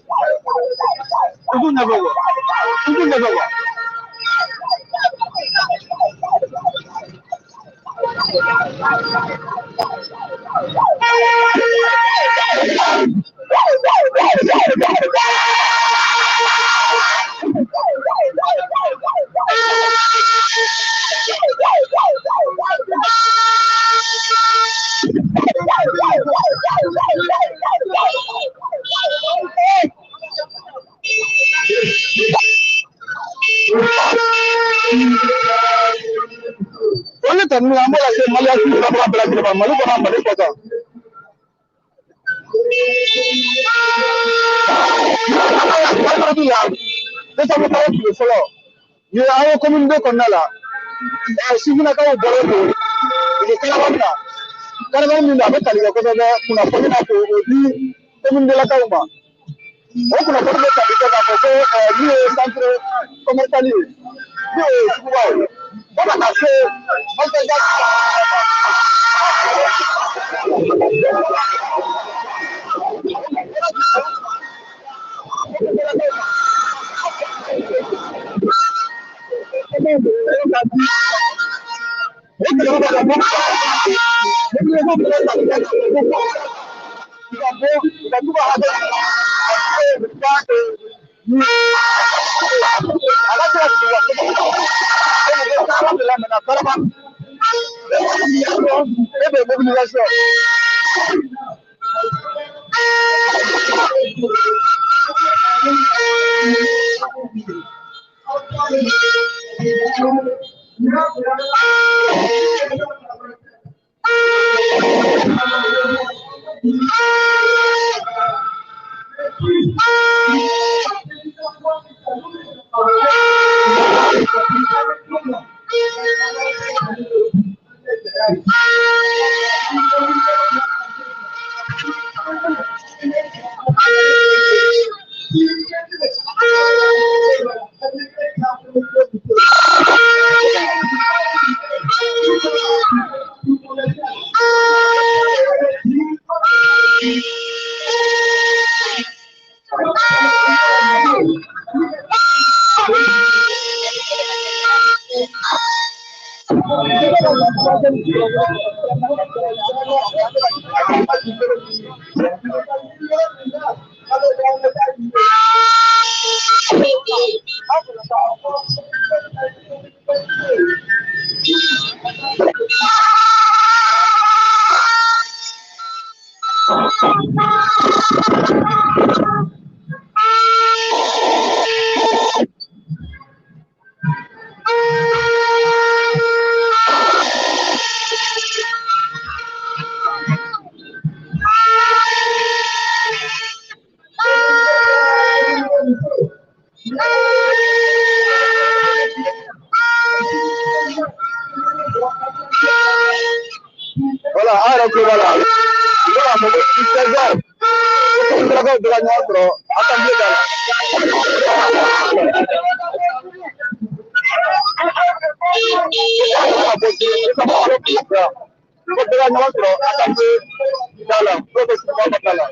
I t'u ɲɛfɛ quoi, i t'u ɲɛfɛ quoi. Foli tanu an b'o lase Maliyɛn fara bɛɛ lajɛlen ma, Mali kɔnɔ, Mali kɔ kan. Vendredi la, décembre kalo tile fɔlɔ, nin ye an ye commune 2 kɔnɔna la, sifinnakaw bɔlen don, u bɛ caravane na. Caravane min don, a bɛ tali kɛ kosɛbɛ kunnafoni na k'o di commune 2 lakaw ma. O kunnafoni bɛ tali kɛ k'a fɔ ko min ye centre commercial ye, min ye suguba ye, fo ka taa se Masajan. Mobilisation. Voilà, an yɛrɛ tulo b'a la. U bɛ k'a fɔ ko 16 heures, ko sarakaw bɛɛ ka ɲɔgɔn sɔrɔ assemblée da la. Ko bɛɛ ka ɲɔgɔn sɔrɔ assemblée da la, n'o bɛ suguba kɔnɔna la.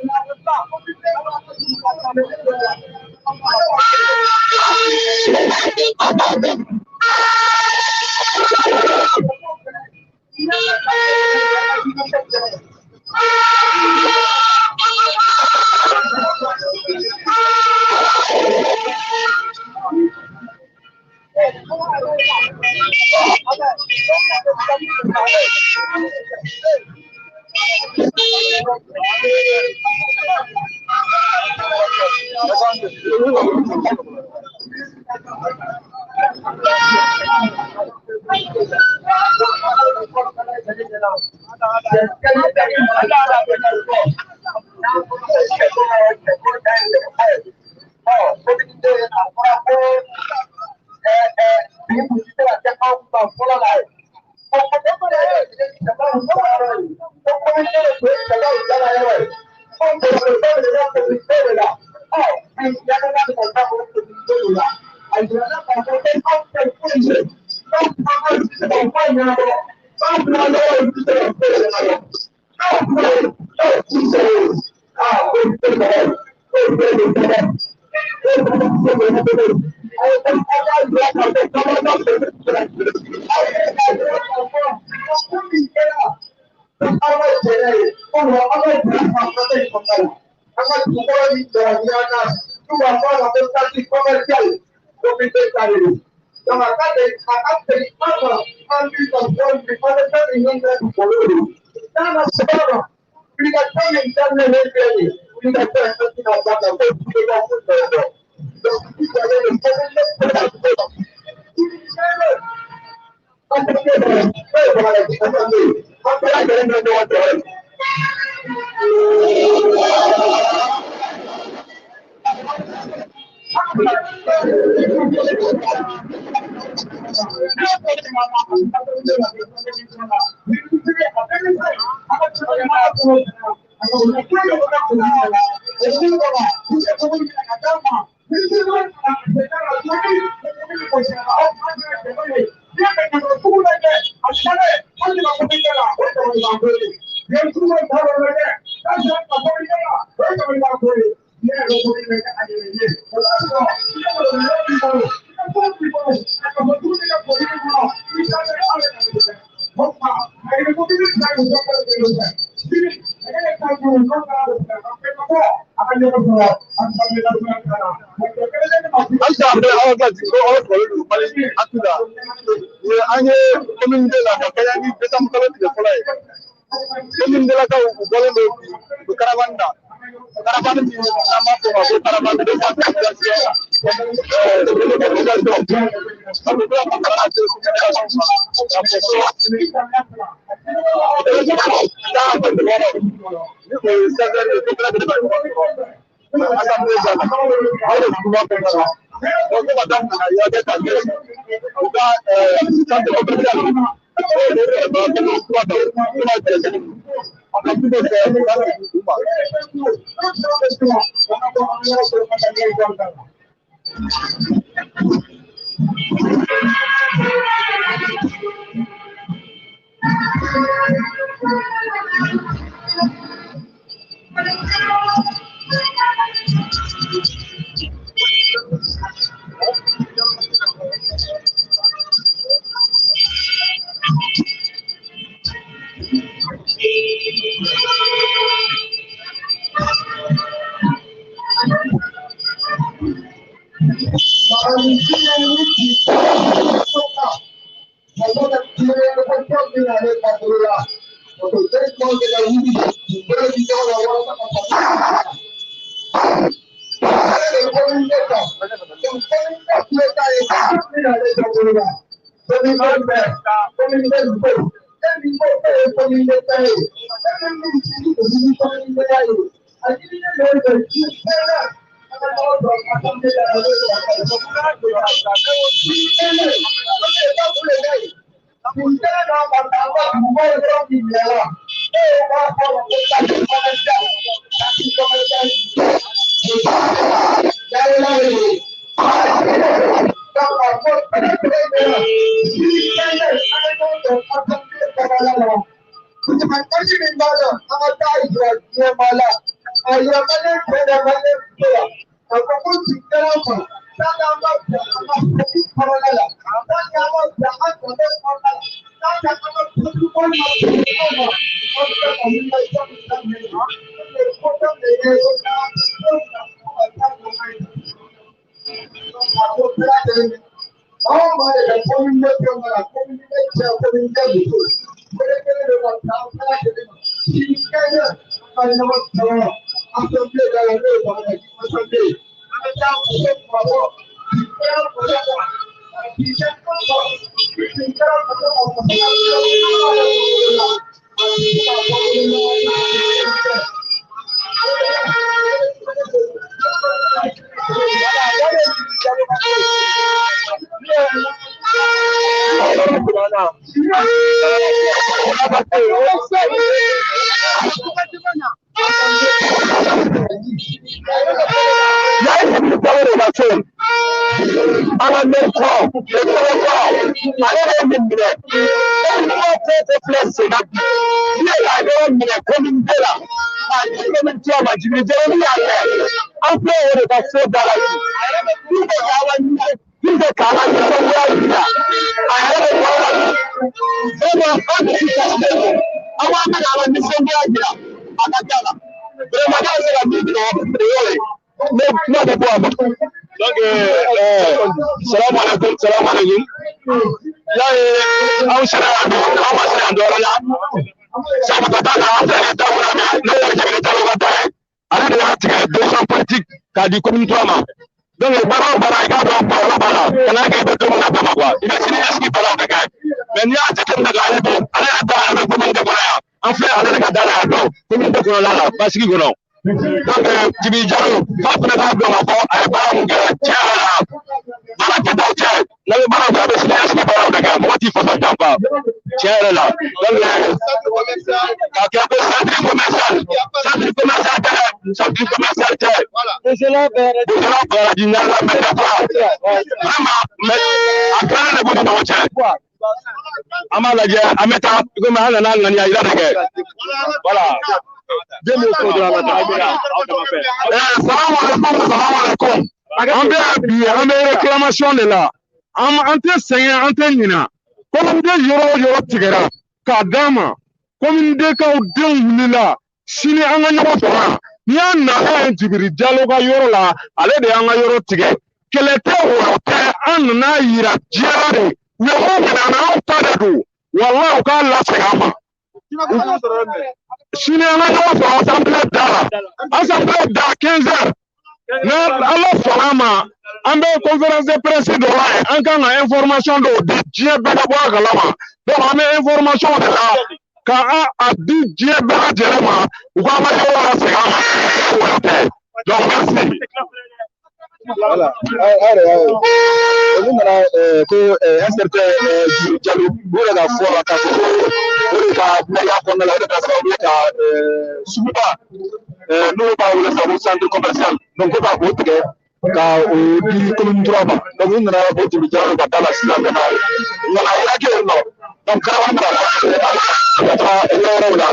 An filɛ o de ka so da la pour que k'an ka nisɔndiya yira a yɛrɛ bɛ bɔ la. Vraiment, an dusu kasilen don. An b'an bɛ k'an ka nisɔndiya yira a ka ca la. Vraiment, ne bɛ se ka min fɔ, o y'o ye. Ne kuma bɛ bɔ a ma. Donc, salamu alaikum, salamu alaikum. Y'a ye, anw sera yan bi, an ma se yan dɔwɛrɛ la. Sabu ka taa kan an filɛ nin taabolo min, n'o ye jamana taabolo ka taa ye. Ale de y'a tigɛ 200 politique k'a di commune 3 ma. Donc baara o baara, i k'a dɔn kɔlɔlɔ b'a la. Kana kɛ i bɛ don min na bama quoi. I bɛ sini ɲɛsigi baaraw de kɛ. Mais n'i y'a jateminɛ k'a ye bi, ale yɛrɛ da yɛrɛ bɛ commune de kɔnɔ yan. An filɛ ale de ka da la yan nɔ, commune de kɔnɔna la, basigi kɔnɔ. Donc Jibi Jalo, f'a fana k'a dɔn k'a fɔ a ye baara mun kɛ, tiɲɛ yɛrɛ la, baara kɛtaw cɛ, n'a bɛ baara kɛ, a bɛ sini ɲɛsigi baaraw de kɛ, mɔgɔ t'i faso janfa, tiɲɛ yɛrɛ la. Donc k'a kɛ ko centre commercial, centre commercial tɛ, centre commercial tɛ. Bosela Bosela Baraji ɲala mɛtɛ kura. Vraiment, mais a kɛra ne b'u ni ɲɔgɔn cɛ. An b'a lajɛ, an bɛ taa, komi an nana ŋaniya yira de kɛ. Voilà. Den b'o fɔ dɔrɔn, an ka taa. Salamu alaikum, salamu alaikum. An bɛ bi, an bɛ réclamation de la. An tɛ sɛgɛn, an tɛ ɲina. Commune de yɔrɔ o yɔrɔ tigɛra k'a d'an ma. Commune de kaw denw wulila. Sini an ka ɲɔgɔn sɔrɔ yan. N'i y'a nana ye Jibiri Jalo ka yɔrɔ la, ale de y'an ka yɔrɔ tigɛ. Kɛlɛ tɛ, o tɛ, an nana yira diɲɛ la de. U ye mun minɛ an na, anw ta de don. Walahi, u k'a lasegin an ma. Sini an ka ɲɔgɔn sɔrɔ assemblée da la. Assemblée da 15 heures. N'Ala sɔnna a ma, an bɛ conférence de presse dɔ la yen. An kan ka information dɔw di diɲɛ bɛɛ ka bɔ a kalama. Donc an bɛ information de la ka a di diɲɛ bɛɛ lajɛlen ma, u k'an ka yɔrɔ lasegin an ma. O tɛ. Donc merci. Voilà. Aw yɛrɛ y'a ye. Olu nana ko un certain Jibi Jalo, u yɛrɛ ka fɔ la k'a fɔ ko o de ka mairie kɔnɔna la, o de kɛra sababu ye ka suguba n'o b'a wele sisan ko centre commercial, donc ko ka o tigɛ ka o di commune 3 ma. Donc u nana o Jibi Jalo ka da la sisan ka na ŋana yira kɛ yen nɔ. Donc caravane bɛna ka taa yɔrɔ wɛrɛw la.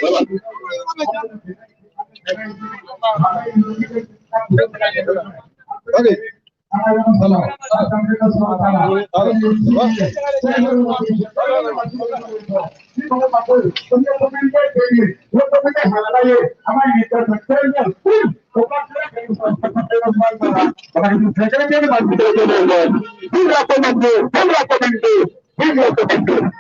Voilà. Ok. Vive la commune 2, vive la commune 2, vive la commune 2.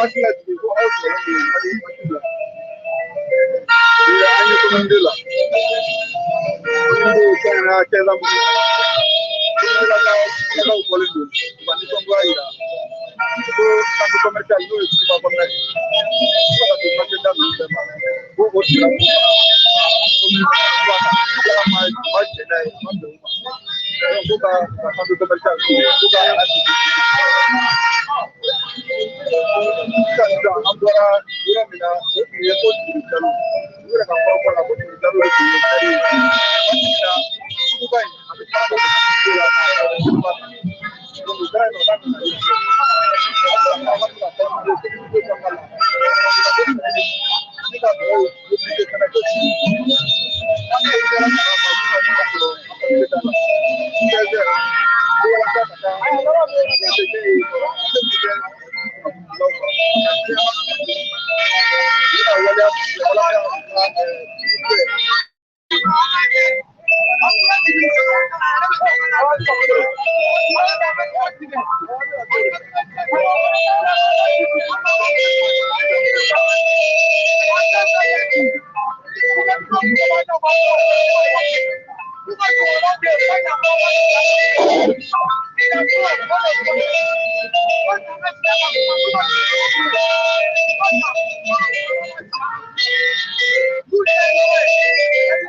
Waati la jigin ko aw sɔrɔ don Mali waati la. An ye commune 2 la. Commune 2 kɛnɛya kɛnɛya sifinakaw bɔlen don u ka nisɔngoya yira ko centre commercial n'o ye suguba kɔnɔna ye fo ka se marché da ninnu bɛɛ ma ko o tigilamɔgɔw fana commune kura kan yala ma ma jɛn n'a ye a ma bɛn o ma donc ko ka centre commercial ko ka a sigi sisan sisan an bɔra yɔrɔ min na o tun ye ko Djibiri Jalo u yɛrɛ ka kɔrɔfɔ la ko Djibiri Jalo de tun ye maire ye waati min na suguba in a bɛ fara ka bɔ sugu la k'a fara suguba kan donc u taara yen nɔ k'a nana yen a sɔrɔ caravane bɛ ka taa commune 2 kɔnɔna la kunnafoni ɲini ani ka mɔgɔw mobiliser ka na ko sini an bɛ bɔra kalama olu ka ɲɔgɔn sɔrɔ assemblée da la 16 heures ko walasa ka taa ACC ye se min kɛ kunnafonidilaw ma ka caman u bɛna waleya min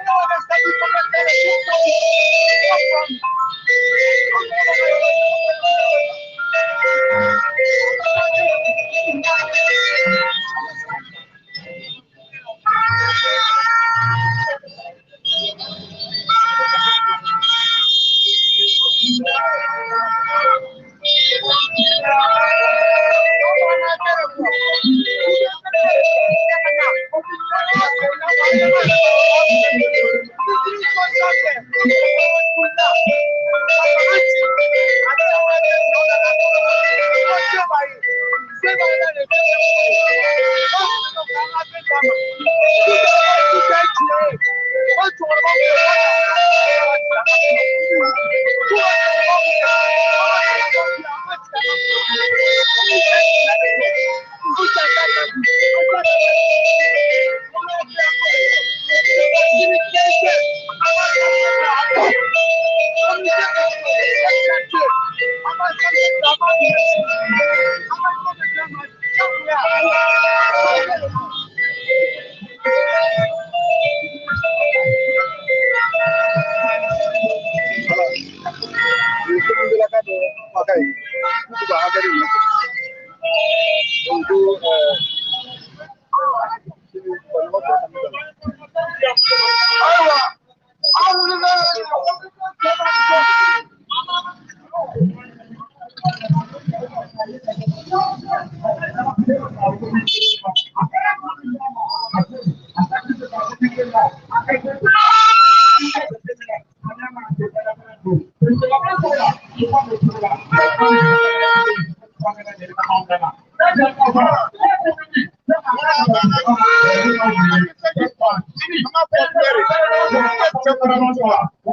kɛ walasa u ka sugu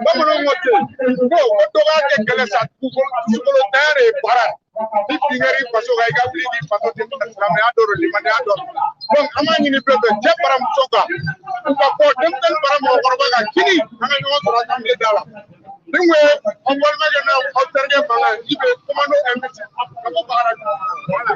Bamananw ko ten ko ko dɔ b'a kɛ kɛlɛ sa dugukolo tanya de ye baara ni bin kɛra i faso kan i ka wuli k'i faso tɛ silamɛya dɔ don limaniya dɔ don donc an b'a ɲini bɛɛ fɛ cɛ fara muso kan u ka bɔ denmisɛnnin fara mɔgɔkɔrɔba kan sini an ka ɲɔgɔn sɔrɔ assemblée da la ni kun ye an balimakɛ n'a aw terikɛ mankan ye i bɛ commando investi ka bɔ baara voilà.